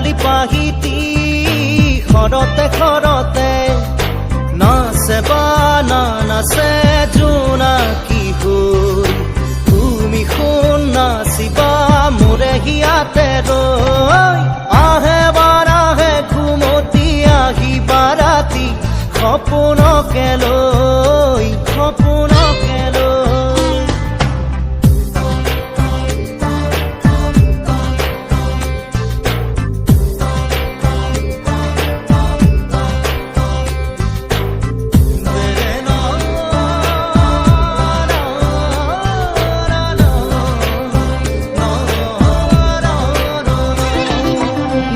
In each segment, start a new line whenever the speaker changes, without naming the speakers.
সোণালী পাহিটি শৰতে শৰতে নাচে বা নানাচে জোনাকী হৈ, তুমি সোণ নাচিবা মোৰে হিয়াতে ৰৈ। আহে বা নাহে ঘুমতি, আহিবা ৰাতি সপোনকে লৈ, সপোনকে লৈ।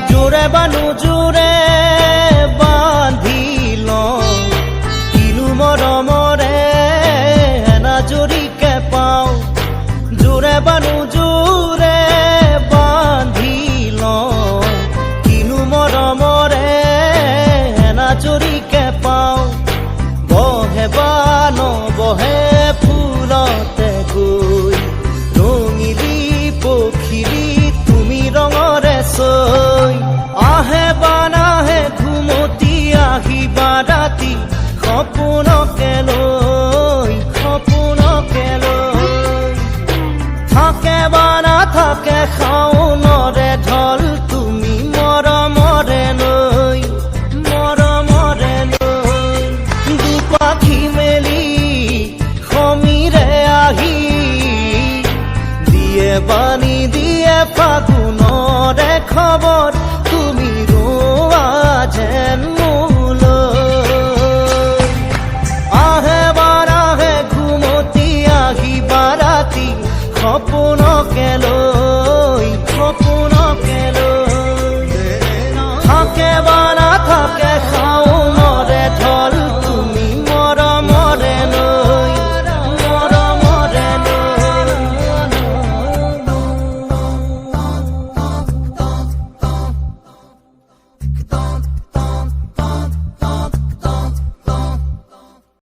জোৰে বানো জোৰে বান্ধি লওঁ, কিনো মৰমৰে এনাজৰীকে পাওঁ। জোৰে বানো জোৰে বান্ধি লওঁ, কিনো মৰমৰে এনাজৰীকে পাওঁ। বহে বা নবহে ফুলতে গৈ, ৰঙিলী পখিলি তুমি ৰঙৰে চৈ। আহে বা নাহে ঘুমতি, আহিবা ৰাতি সপোন